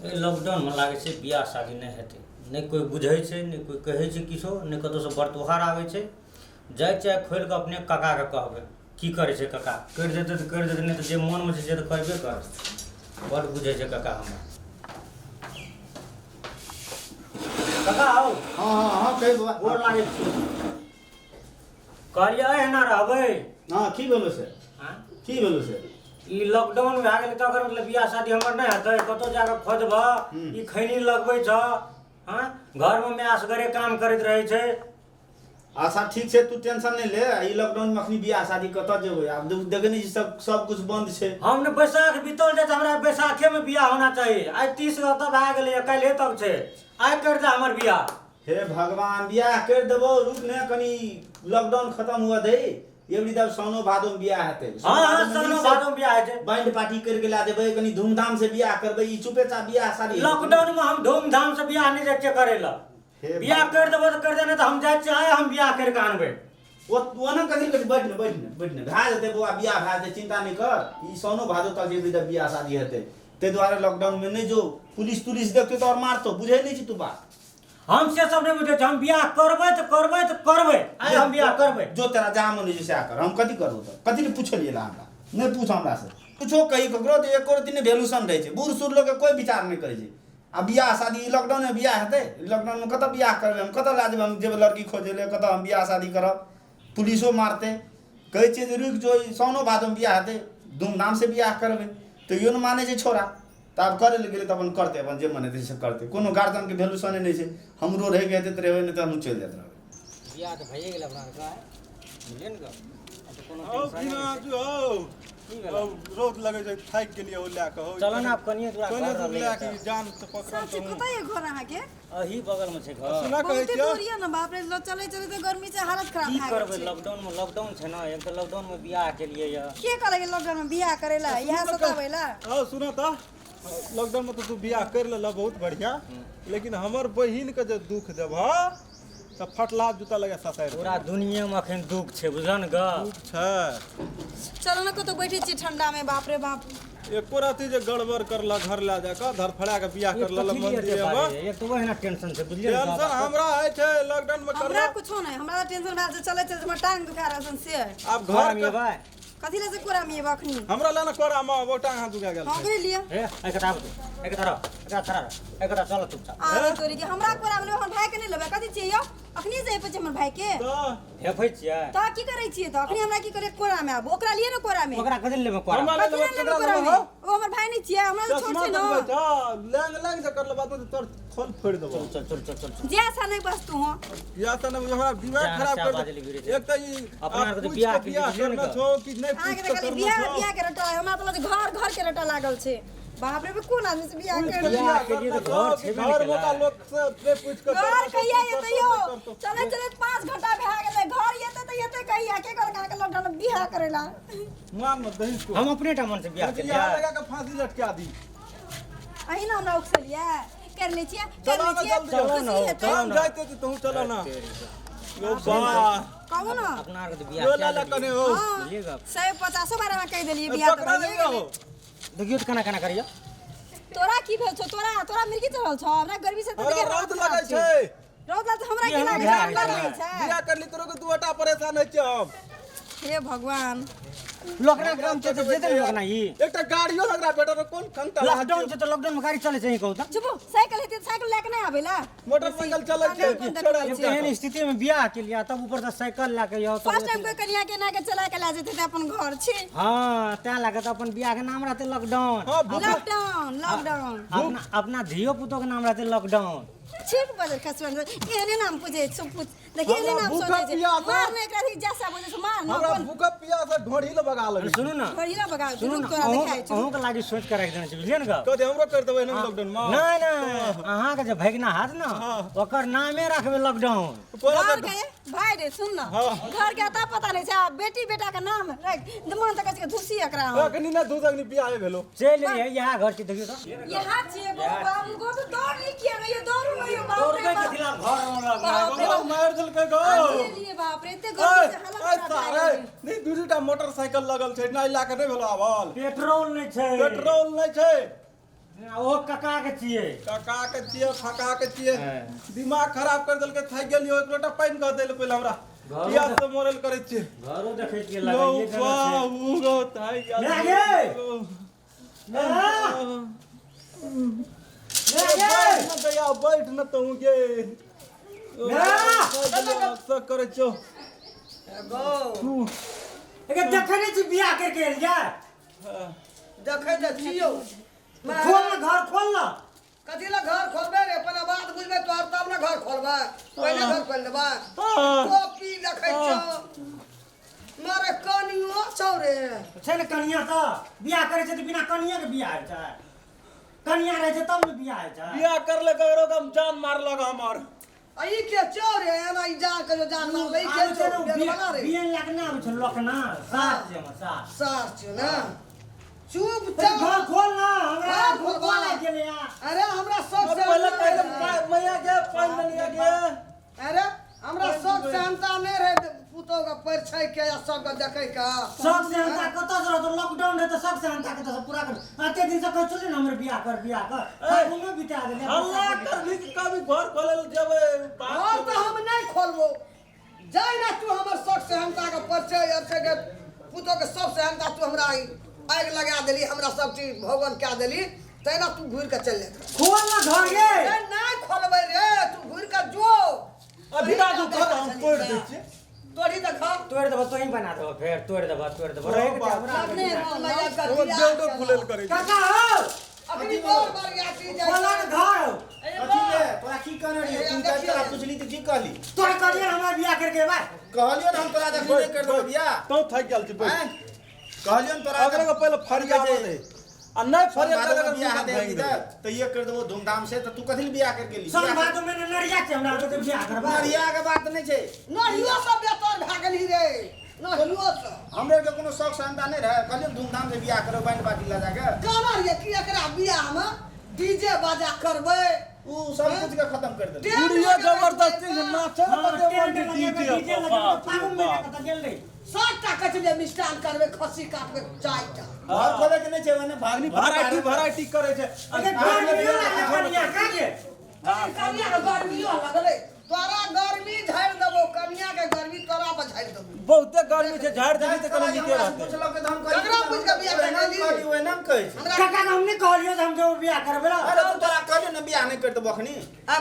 एहि लॉकडाउनमे लागै छै बियाह शादी नहि हेतै। नहि कोइ बुझै छै, नहि कोइ कहै छै किछो, नहि कतहुसँ बरतोहार आबै छै। जाइ छियै आइ खोलि कऽ अपने काकाके कहबै की करै छै काका, करि देतै तऽ करि देतै, नहि तऽ जे मोनमे छै से तऽ करबे करतै। बड्ड बुझै छै काका हमर। काका हौ। हँ हँ हँ, कहि बौआ। गोर लागै छी। कहलियै एहिना रहबै। हँ, की भेलो से? आँय? की भेलो से? ई लॉकडाउन भए गेलै तकर मतलब बियाह शादी हमर नहि हेतै? कतौ जाकऽ खोजबह, ई खैनी लगबै छह, हँ, घरमे माय असगरे काम करैत रहै छै। अच्छा ठीक छै, तू टेंशन नहि ले। ई लॉकडाउन में अखनी बियाह शादी कतऽ जेबै? आब देखै नहि छी, सब सब कुछ बंद छै। हम ने बैसाख बीतल जाइ छै, हमरा बैसाखे में बियाह होना चाही। आइ 30 तऽ भए गेलै, काल्हे तक छै, आइ करि दे हमर बियाह। हे भगवान, बियाह करि देबौ, रुक ने कनी, लॉकडाउन खत्म हुअ दे। एबरी तब साउनो भादो में बियाह हेतै। हँ हँ, साउनो भादो में बियाह होइ छै। बैंड पार्टी करि के लए जेबै, कनी धूमधाम से बियाह करबै। ई चुपे चाप बियाह शादी हेतै। लॉकडाउन में हम धूमधाम से बियाह नहि जाइ छियै करै लए। हे बियाह करि देबो तऽ करि दे, नहि तऽ हम जाइ छियै, आइ हम बियाह करि कऽ आनबै। ओ ओना कथी कथी, बैठ ने, बैठ ने, बैठ ने, भए जेतै बौआ, बियाह भए जेतै, चिंता नहि कर। ई साउनो भादो तक जेबही तऽ बियाह शादी हेतै। ताहि दुआरे लॉकडाउन में नहि जो, पुलिस तुलिस देखतौ तऽ आओर मारतौ। बुझै नहि छी तू बात? हम से सब नहि बुझै छी। हम बियाह करबै तऽ करबै तऽ करबै, आइ हम बियाह करबै। जो तेरा जहाँ मन होइ छै सएह कर। हम कथी करबौ तऽ? कथी लए पुछलियै ला हमरा? नहि पूछ हमरा से कुछो। कही ककरो तऽ एको रत्ती नहि वैल्यूशन रहै छै। बूढ़ सूढ़ लोकके कोइ विचार नहि करै छै। आ बियाह शादी ई लॉकडाउनमे बियाह हेतै? लॉकडाउनमे कतऽ बियाह करबै हम? कतऽ लए जेबै हम? जेबै लड़की खोजै लए, कतऽ हम बियाह शादी करब? पुलिसो मारतै। कहै छियै जे रुकि जो, ई साओनो भादोमे बियाह हेतै, धूमधामसँ बियाह करबै, तैयो नहि मानै छै छौड़ा। तऽ आब करै लए गेलै तऽ अपन करतै, अपन जे मन हेतै से करतै। कोनो गार्जियनके वैल्यूशने नहि छै। हमरो रहैके हेतै तऽ रहबै, नहि तऽ हमहूँ चलि जाइत रहबै। बियाह तऽ भइए गेल अपना आरके, बुझलियै ने गप? आब तऽ कोनो हौ टेंशने बिना नहि छै। हौ। की भेलै? रौद लगै छै, थाकि गेलियै हौ लए कऽ हौ। चलऽ ने आब कनिए दूरा कनिए घर दूर रहलै लए तऽ। कऽ ई जान तऽ पकड़ल सब चीज तऽ कतऽ ये घर अहाँके? अही बगलमे छै घर। सुना कहै बहुते छियौ। दूर ये ने, बाप रे, चलै चलै तऽ गर्मी से हालत खराब की भए गेल करबै छै। लॉकडाउनमे? लॉकडाउन छै ने, एक तऽ लॉकडाउनमे बियाह केलियै यऽ। के कहलक लॉकडाउन में बियाह करे ला? इएह सताबै ला? हौ सुनऽ तऽ, लॉकडाउनमे तऽ तू बियाह करि लेलह, बहुत बढ़िआँ, लेकिन हमर बहिनके जे दुख देबह तऽ फटला जूता लगा ससारि। पूरा दुनियामे अखन दुख छै, बुझल ने गप? दुख छै। चलू ने, कतौ बैठे छियै ठंडा में, बाप रे बाप। एको राति जे गड़बड़ करलक, घर लए जाकऽ धरफड़ा के बियाह एक कर लेलक कथी लिए एते मंदिरे मे। बाजैए? एक तऽ ओहिना टेंशन छै, बुझलियै ने टेंशन गप? हमरा होइ छै लॉकडाउन मे हमरा करलक। कुछो नहि, हमरा तऽ टेंशन भए छै, चलै चलै हमर टांग दुखा रहल छै से। आब घर घर मे के एबै? कथी लए से कोरा में एबै अखनी? हमरा लए ने कोरा मे ओ टांग हाथ दुखा गेल हँ छै। ओकरे लिए। हे, एहि कता आबू तू, एहि कता रह, एकरा खड़ा रह, एहि कता चल चुपचाप। आरे तोरी के, हमरा कोरा में लेबै, हमर भाई के नहि लेबै? कथी छियै यौ? अखनी से हेपै छै हमर भाई के? तऽ हेफै छियै? तऽ की करै छियै? तऽ अखनी हमरा की करे कोरा में आबू? ओकरा लिए ने कोरा में। ओकरा कथी लेबै कोरा? हमरा कथी लेबै, लए लेबै केकरा कोरा लेबै में? हौ? ओ हमर भाई नहि छियै? हमरा तऽ छोट चश्मा छै ने। देखबै छ, लैंग लैंग जे करले बात तोर खोल फोड़ि देबौ। चल चल चल चल चल। जे ऐसा नहि बस तू हो। बियाह तऽ नहि, हमरा दिमाग जा, खराब सएह कर बाजल गिरे दे। छै। एक तऽ ई अपना आब आरके तऽ पूछि बियाह कऽ के बियाह बुझलियै ने करना गप। छौ कि नहि? अहाँके पूछि तऽ कऽ खाली करना बियाह छौ। बियाह के रटा, हमरा तऽ लगै छै घर घर के रटा लागल छै। बाप रे, कोन आदमी से बियाह पूछि कर कऽ बियाह बियाह के लिए करना तऽ छौ घर कि छेबे ने घर मोटा केलै। लोक से नहि पूछि कऽ घर करना छौ, कहिया की एतै करतौ, यौ? नहि करतौ। चलै चलै 5 घंटा भए गेलै, घर एतै तऽ एतै कहिया? के कहलक अहाँके लॉकडाउन में बियाह करै ला? मान मत दही को। हम अपने टा मन से बियाह यहाँ केलियै। लगा के फांसी लटका दी। अहीं ने हमरा उकसेलियै, कर लै छियै, कर चलो लै ना छियै, जल्दी। चलो ना, खुशी हेतै। चलो हम ना। जाइते छी, तहूँ चलो ना। यो वाह। कहू ने। अपना आरके तऽ बियाह यो कए ला ला कने लेलियै। हो। हँ, बुझलियै गप? 150 बार अहाँ कहि देलियै, बियाह तऽ पकड़ा भइए नहीं हो। गेलै। देखियौ तऽ केना केना करियौ। तोरा की भेल छौ? तोरा तोरा मिर्गी चढ़ल छौ? हमरा गर्मी से तऽ हमरा देखिए रौद हालत लगै खराब छै। रौद लागै छै, हमरा ई की हमरा लागै छै? भए हमरा गेलै। लागै छै। बियाह करली तोरो के दूटा परेशान होइ छै हम। हे भगवान। लोकना काम छै तऽ जेतै ने लोकना ई। एकटा गाड़ियो हमरा बेटा कोन खंता। लॉकडाउन छै तऽ लॉकडाउन में गाड़ी चलै छै ई कहू तऽ? चुपू, साइकिल हेतै तऽ साइकिल लए के नहि आबै ला? मोटरसाइकिल चलै छै। कोन छोड़ा। देखबै एक तऽ एहन स्थिति में बियाह केलियै, तब ऊपर से साइकिल लए के यौ। फर्स्ट टाइम कोई कनिया के एना के चला के लए जेतै तऽ अपन घर छै। हँ, तैं लए के तऽ अपन बियाह के नाम रहतै लॉकडाउन। हँ, भूख लॉकडाउन, लॉकडाउन। अपना अपना धियो पुतो के नाम रहतै लॉकडाउन। ठीक बजल खसुआ, एहने नाम पूछे सब पूछ, देखिए एहने हमरा नाम भूखा सोचे छै। पियासा- मार ने एकरा, जैसा बोले छै मार न। हमरा अपन भूख पियास ढोढ़ी ल बगा लगे। सुनू ने। घड़ी बगा। सुनू ने। तोरा अहूँ देखाइ छौ। अहूँके लागी सोच के राखि देने छी, बुझलियै ने गप? कहते हमरो कर देबै ने लॉकडाउन में? नहि नहि, अहाँके जे भगना हाथ ने, ओकर नामे राखबै लॉकडाउन। तोरा घर के भाई रे, सुन न, घर के अता पता नहीं छै, आ बेटी बेटा के नाम राख मन तऽ कहै छै धुसी एकरा हम। अखनी ना दू अखनी बियाहे भेलो। चलि एलियै, इएह घर छै, देखियौ तऽ। यहाँ छियै गो बाबू गो, तो दौड़ नहीं किया ये, दौड़ू नहीं यो, बाप रे दौड़बै बाप। कथी ला घर में लग बाप रे बाप। मार देलकै गो। लिए बाप रे, एते गर्मी से हालत ओए खराब भए सारे गेलै। नहीं, दू दूटा मोटरसाइकिल लगल छै, नहि लए के नहि भेलो आबल। पेट्रोल नहि छै। पेट्रोल नहि छै। ओ काका के छियै। काका के छियै, फका के छियै। दिमाग खराब कर देलकै, थाकि गेलियो। एक लोटा पानि कह देल पहिले हमरा। पियास से मरल करै छियै। घरो देखै छियै गौ लगाइए देने छै। बाबू गौ, थाकि गेल। मै गे! मै! मै गे! बैठ न दैया, बैठ न तहूँ गे। मै! सब करै छियौ। गौ। तू एके देखै नहि छी बियाह करके एलियै? देखै तऽ छियौ। खोल न घर, खोल न। कथी लए घर खोलबै रे? अपन आवाज बुझबै तोहर तब ने घर खोलबै। पहिले घर खोलि देबै? टोपी देखै छौ मारे, कनियो छौ रे। छै ने कनिया तऽ बियाह करै छै तऽ बिना कनिया के बियाह होइ छै? कनिया रहै छै तब ने बियाह होइ छै। बियाह कर ले ककरो के, हम जान मारलक हमर। आ ई के छौ रे? एना ई जान कहियो जान मारलै? ई के आबै छै छौ ने बेगवला रे? बियन लए के नहि आबै छै लोकना, सास छै हमर, सास। सास छौ ने? चुप घर चाप। खोल न हमरा। घर भूख खोलबा। लागि गेलै यार। अरे हमरा शौक से पहिले कहि दे मैया के पानि देलिया के। अरे हमरा शौक सेहनता नहि रहै पुतोह के परिछै के या सबके देखै के। शौक सेहनता कतऽ से रहतौ? लॉकडाउन रहै तऽ शौक सेहनता कतऽ से पूरा कर? एते दिन से कहै छलियै ने हमर बियाह कर, बियाह कर, फागुनो बिता देलै। हल्ला करभी कि कभी घर खोले लए जेबै? घर तऽ हम नहि खोलबो। जाय ना तू हमर शौक सेहनता के परिचय अरछै के पुतोह के सब सेहनता तू हमरा ई आगि लगा देली, हमरा सब चीज भोगन कए देली, तहिना तू घुरि के चलि जाइत। खोल न घर गे। ए, नहि खोलबै रे, तू घुरि के जो। अभी ना जो घर हम तोड़ि दै छियै। तोड़ी देख। तोड़ि देबऽ तोही बना देबऽ, फेर तोड़ि देबऽ, तोड़ि देबऽ, रहै के दे हमरा। अपने एगो गेटो खुलल करै छै। काका हौ। अखनी बड़ बरियाती जाइ खोल न घर हौ। कथी रे, तोरा की कहने रहियो? तू जाइत तोरा पुछली तऽ की कहली? तोरा कहलियै हमरा बियाह करके बा। कहलियो ने हम तोरा जखनी नहि कर देबो बियाह। तू थाकि गेल छी, बैठ। आँय? कहलियो ने तोरा। ओकरा के पहिले फरियाबऽ दे आ नहि फरिया भादो में तऽ बियाह भागि दे देबै। तऽ ये कर देबो धूमधाम से, तऽ तू कथी लए बियाह करके ली? साल भादो में नरिया छै हमरा आरके बियाह करबा। नरिया के बात नहि छै। नहियो सब बेतर भए गेलही रे, नहियो सब। हमरे के कोनो शौक सेहनता नहि रहै? कहलियो ने धूमधाम से बियाह करब बैंड बाजी लगा के। कहना रहियै कि एकरा बियाह में डीजे बाजा करबै। उ सब कुछ के खत्म कर देलकै। टेंट बुढ़िया लगेबै। जबरदस्ती से नाचे हाँ, ने बजे टेंट लगेबै, डीजे लगेबै, फागुन महीना कतऽ गेल रही? 7 टा कहै छलियै मिष्ठान करबै, खस्सी काटबै 4 टा। घर खोले के नहि छै ओने भागनी। वैरायटी वैरायटी करै छै। अगे गर्मियो लागलै कनिया का गे। कनिया के गर्मियो लगलै? तोरा गर्मी झाड़ि देबौ, कनिया के गर्मी तोरा पर झाड़ि देबौ। बहुते गर्मी छै, झाड़ि देबही तऽ कनि नीके रहतै। पुछलक तऽ हम ककरा पूछि के बियाह ओहिना करली? कहली, ओहिना कहै छै। हमरा काका के हम नहि कहलियो जे हम जेबो बियाह करबै ला। अरे तू तोरा कहलियो ने बियाह नहि कर देबो अखनी।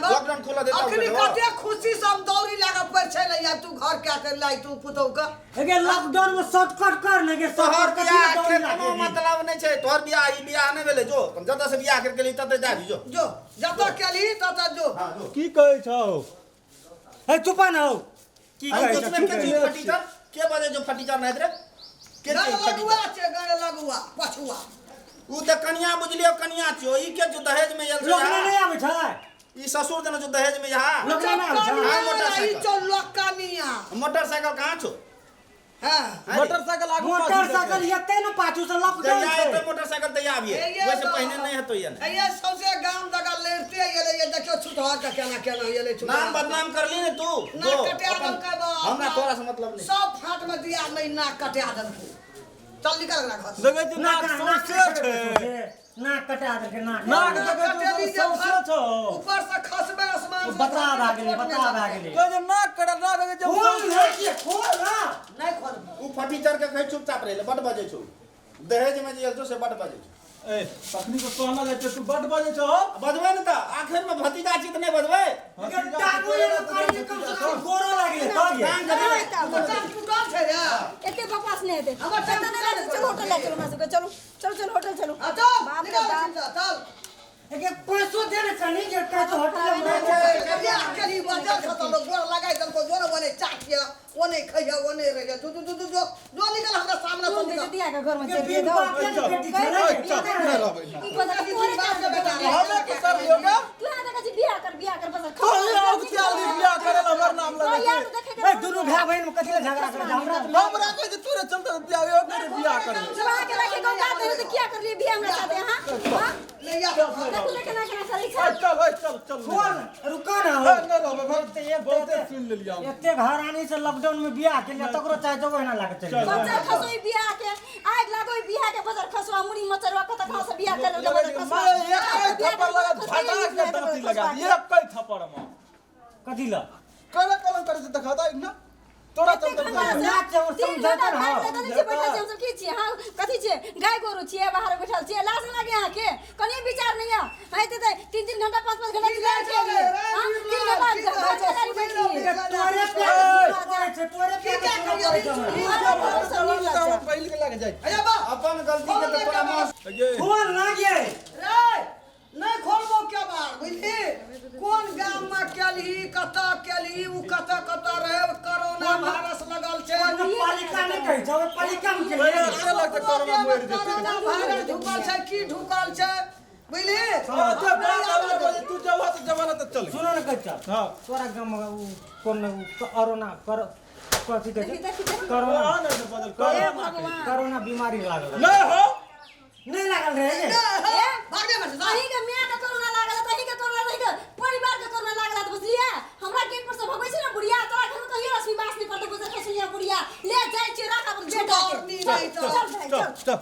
लॉकडाउन खोलऽ दे तब अखनी करबो। कते खुशी से हम दौड़ी लागे पर छै ले तू घर क्या कर लाई तू पुतौ के। अगे लॉकडाउन में शॉर्टकट कर ने गे। तोहर शॉर्टकट कथी बियाह लए के दौड़ी कोनो लागै? मतलब नहि छै। तोहर बियाह ई बियाह नहि भेलै। जो जतऽ से बियाह करके ली ततऽ जा जो। जो जतऽ केलही ततऽ जो। हाँ, जो। की कहै छौ? हे चुप न हौ, की हम कहै कुछ छौ? में के चीज फटीचर के बजे जो फटीचर नहीं रे के गण चीज लगुआ फटीचर? छै, गण लगुआ पछुआ। उ तऽ कनिया बुझलियो, कनिया छियो। ई के जो दहेज में आयल छै? लोकना नहि आबै छै? ई ससुर देने जो दहेज में यहाँ। लोकना नहि आबै छै? हाँ, कनिया मोटरसाइकिल। ई चौ लोकनिया। मोटरसाइकिल कहाँ छौ? हाँ। हैं रे? मोटरसाइकिल आगू पाछू। मोटरसाइकिल एतै ने पाछू से लॉकडाउन जहिया छै। एतै मोटरसाइकिल तहिया आबिये, ओहिसे पहिने नहि हेतौ। ये ने ये सौंसे गाम जगह लड़ते एलै। ये देखियो छुतहर के केना केना एलै छुतहर। नाम बदनाम करली ने तू। नाक जो, कटिया देलकै बाप। हमरा तोरा से मतलब नहीं। सब फाट में दिया नहीं, नाक कटिया देलकै। चल निकल एकरा घर से। देखै छी नाक सौंसे छै। नाक कटा देलकै नाक। नाक देखै कटेली छी जे सौंसे छौ। ऊपर से खसबै आसमान से। बता भए गेलै, बता भए गेलै। कहै छै नाक कटा, नाक देखै छै खोल सौंसे। ने के, खोल ना। नहि खोलबै। उ फटीचर के कहि चुपचाप रहिले, बड बजै छौ। दहेज में जे आयल छौ से बड बजै छौ। ए, तखनी तो कहना जाइ छै, तू बड बजै छौ। बजबै ने तऽ आखिर में भतीजा छी तऽ नहि बजबै? अगर टांगो एगो करिए कम से कम गोरो लागले तऽ गे। टांग कटि नहि, तऽ हमर टांग टूटल छै रे। एते बकवास नहि हेतै। हमर टांग एते नहि हेतै। चलू होटल लए चलू हमरा सबके, चलू चलू चलू होटल चलू। आ चल बाप रे निकल बाप। एहिठाम से, चल। एके पैसो दे ने कनी जे कहै छै होटल में। बियाह केली बजल खतम गोर लगाइ देलको। जो ने ओने चाटिया, ओने खैया, ओने रहिया। जो जो जो जो जो जो निकल हमरा सामने तू से निकल। बेजतिया के घर में के चलि बिन गेल। बापे के बेटी छै रे। चल, नहि रहबै। ई पता नहीं तोरे बाप के बेटा कारण हमे की करलियौ गे? तू यहाँ देखै छी बियाह कर, बियाह कर, बस। तू आउ चल बियाह करे ला हमर नाम तो लगे। यार देखे ए दुनू भाय बहिन में कथी ले झगड़ा करै छै? हमरा तऽ हमरा कहै छै तोरे चलते बियाह यो करे बियाह करे। जब अहाँके लड़के गौगा दे तऽ किया करलियै बियाह हमरा साथे? अहाँ हाँ? ले या। देखू ने केना केना चलै छै। चल ओए, चल चल। खोल, रुको ना हो। ए, नहि रहबै भाइ, बहुते सुनि लेलियै हम। एते घरानी से लॉकडाउन में बियाह के लिए तकरो चाहे जगह ना लागत चलि। बजर खसो ई बियाह के, आगि लागो ई बियाह के, बजर खसो मुड़ी। मचरवा कत कहाँ से बियाह कर लेलकै मारे एक थप्पड़ लगा फटा के दांती लगा दी, एक कई थप्पड़ में कथी ला कला कलम करे से दिखाता है ना तोरा चलते नाच और तीन घंटा समझौता ना बैठ कथी छियै बैठल छियै हमसब की छियै हाँ कथी छियै गाय गोरु छियै बाहर बैठल छियै लाज नहि लागे अहाँके कनि विचार नहि यऽ है तऽ तीन तीन घंटा पाँच पाँच घंटा चिल्लाइ छियै हाँ तीन घंटा घर चलाइ बैठलियै तोरे प्यार के छै तोरे की प्यार क्या के करियै? हम पहिल के लगे जाय अरे बा अपन गलती के तऽ तोरा माफ ये खोल ना गे रे नहि खोलबो के बार बुझली कोन गाम में केलही कतऽ केलही उ कतऽ कतऽ रहे कोरोना वायरस लगल छै पालिका नहि कहै छै पालिका मे के के लगते कोरोना मरि जेतै कोरोना वायरस ढुकल छै की ढुकल छै बुझली अच्छा बात आबे बोले तू जब तो जमाना तो चल सुनो ने कहै छ हां तोरा गाम में उ कोन उ अरोना कर कथी कहै देखी छै देखी देखी कोरोना आ नहीं बदल कोरोना भगवान। कोरोना बीमारी लागल रहे। नहीं हो नहीं लागल रहे गे ए, भागे मत जा अहीं के माय के कोरोना लागल त अहीं के कोरोना रही के परिवार के कोरोना लागल त बुझलियै हमरा गेट पर से भगै छै ने बुढ़िया तोरा घर में कहियो लक्ष्मी बास नहीं करतौ गुजर खसलिया बुढ़िया ले जाइ छियै राख अपन बेटा के नहीं, चल नहीं, चल भाई चल चल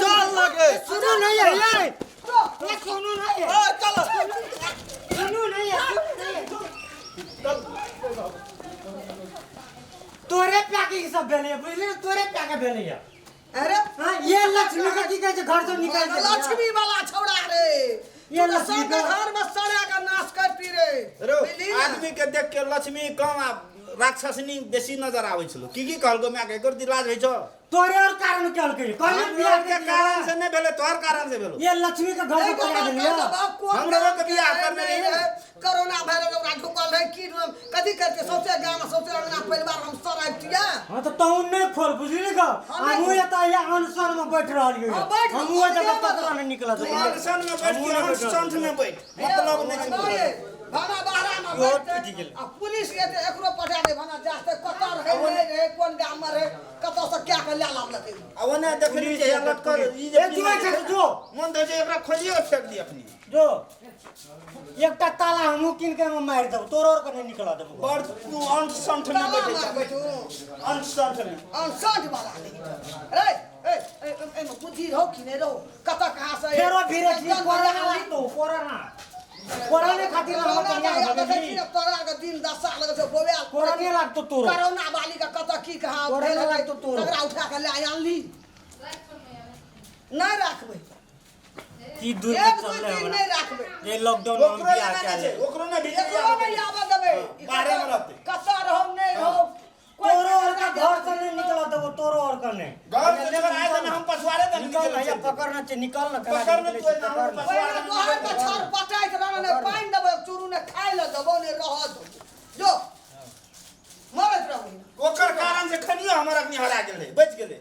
चल लगे सुनो नहीं है ये ये सुनो नहीं है ए चल सुनो नहीं है सुनो नहीं है तोरे प्याके ई सब भेलै बुझली ने तोरे प्याके भेलै है अरे हाँ ये लक्ष्मी के की कहै छै घर से निकाल देलियै। लक्ष्मी वाला छौड़ा रे ये ये लक्ष्मी सबके का- घर में सड़ा के नाश करती रे रो बुझली ने? आदमी के देख के लक्ष्मी कम आ राक्षसनी बेसी नजर आबै छलो की की कहलको माय के एकर दिलाज होइ छौ तोरे और कारण कहलकै कहलियै बियाह के कारण से नहि भेलै तोहर कारण से भेलो ये लक्ष्मी के घर से एक पकड़ा बात देलियै कह देबौ, कोन हमरो गाम के बियाह के करने रहे, रहियै ने। कोरोना वायरस ओकरा ढुकल रहे की कथी करते सौंसे गाम सौंसे अंगना परिवार हम सर आबितियै हाँ तो तहु नहीं खोल बुझली का हाँ, नहीं हमहू खोल। एतऽ या अनशन में बैठ रहलियै हाँ, बैठ हमहू रहल जगह छियै। पकड़ा नहीं निकलत तू अनशन में बैठ के अनशन में बैठ मतलब नहि छै भाना बहरा में इहो बैठते टूटि गेलै। आ पुलिस के तऽ एकरो पठा दे भाना जाते कतऽ रहे नहि रहे कोन गाम में रहे कतऽ से क्या के लए लाबलकै आ ओने देखली जे लटकल ई जे ए, जो छै जो मन तऽ छै एकरा खोलियो फेंक दी अपनी जो एकटा ताला हमहू कीन के ओहिमे मारि देबौ तोरो और के नहीं निकलऽ देबौ बड़ तू अनशन में ताला बैठे मारबै तू अनशन में अनसठ वाला नहीं रे ए ए एमे बुद्धि रहो कि नहि रहो कतऽ कहाँ से फेरो फिरे छी कोरोना लागतौ कोरोना कोरोने खातिर हमर कन्या के भगेली तोरा के दिन दशा लगै छै बोवेल कोरोने लागतौ तोरो कोरोना वाली के कतऽ की कहाँ कोरोना भेल हेतै, लागतौ तोरो। तकरा उठा के ले आनली नहि राखबै की दूर एक के दू चललै दिन हमरा नहि राखबै ये लॉकडाउन में हम ओकरो बियाह एना कए नहि छै लेबै ओकरो नहि भीतर एकरो नहि आबऽ देबै ई बाहरे मे रहतै। कतऽ रहो नहि रहो कोइ तोरो और के घर से नहीं निकलऽ देबौ तोरो और के नहीं घर से जब आए तऽ हम पछुआरे दे निकल भैया पकड़ना छै निकल न केना पकड़ ने निकलै तू छै, एना, पकड़ न। पहिने तोहर के छड़ पटाइत रहल ने पानि देबै चूरू ने खाय लए देबौ ने रहऽ देबौ जो मरैत रहू ओकर कारण से खनियो हमर अग्नि हरा गेलै बचि गेलै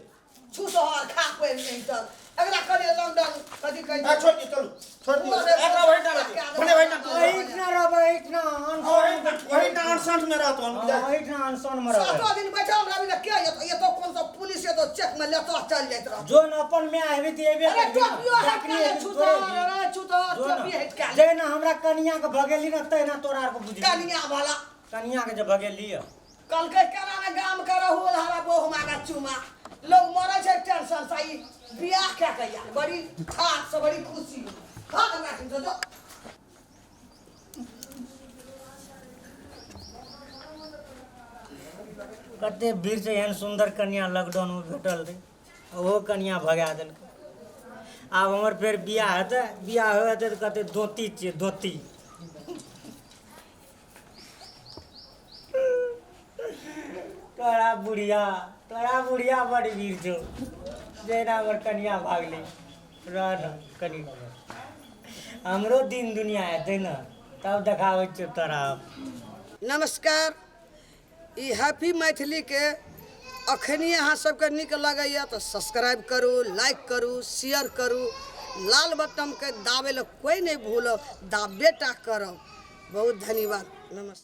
छुसहर खा पानि नहि तऽ एकरा कहलियै लॉकडाउन कथी कहै आ छै छोड़ दियौ चलू छोड़ दियौ एकरा वही डाल दियौ भले वही डाल एहिठिना रहबै एहिठिना अनशन वही डाल अनशन में रहतो हम हाँ, एहिठिना अनशन में रहबै सातो दिन बैठल रहबी ने के एतो एतो कोन सा पुलिस एतो चेक में लेतो चल जाइत रहत जो न अपन माय हेबी तऽ एबे अरे करबी न। टोपियो हटका जखनी ले हेबी छुतहर तोरे अरे छुतहर जो न। टोपी हटका ले जहिना हमरा कनिया के भगेली न तहिना तोरा आर के बुझली कनिया वाला कनिया के जे भगेली ह कहलकै केना ने गाम के रहू हरा बहु मागा चुमा लोग मरै छै टेंशन से ई बियाह कए के यार बड़ी ठाक से बड़ी खुशी भाग हमरा से जो कते वीर छै एहन सुन्दर कनिया लॉकडाउन में भेटल रहै ओहो कनिया भगा देलकै आब हमर फेर बियाह हेतै बियाह हेतै तऽ कहतै धोती छियै धोती तोरा बुढ़िया बड़ वीर छौ जहिना हमर कनिया भागलै रह न कनि हमरो दिन दुनिया हेतै ने तब देखाबै छियौ तोरा हम। नमस्कार ई हैप्पी मैथिलीके अखनी अहाँ सबके नीक लगैए तऽ सब्सक्राइब करू लाइक करू शेयर करू लाल बटनके दाबै लए कोइ नहि भूलब दाबे टा करब बहुत धन्यवाद नमस्कार।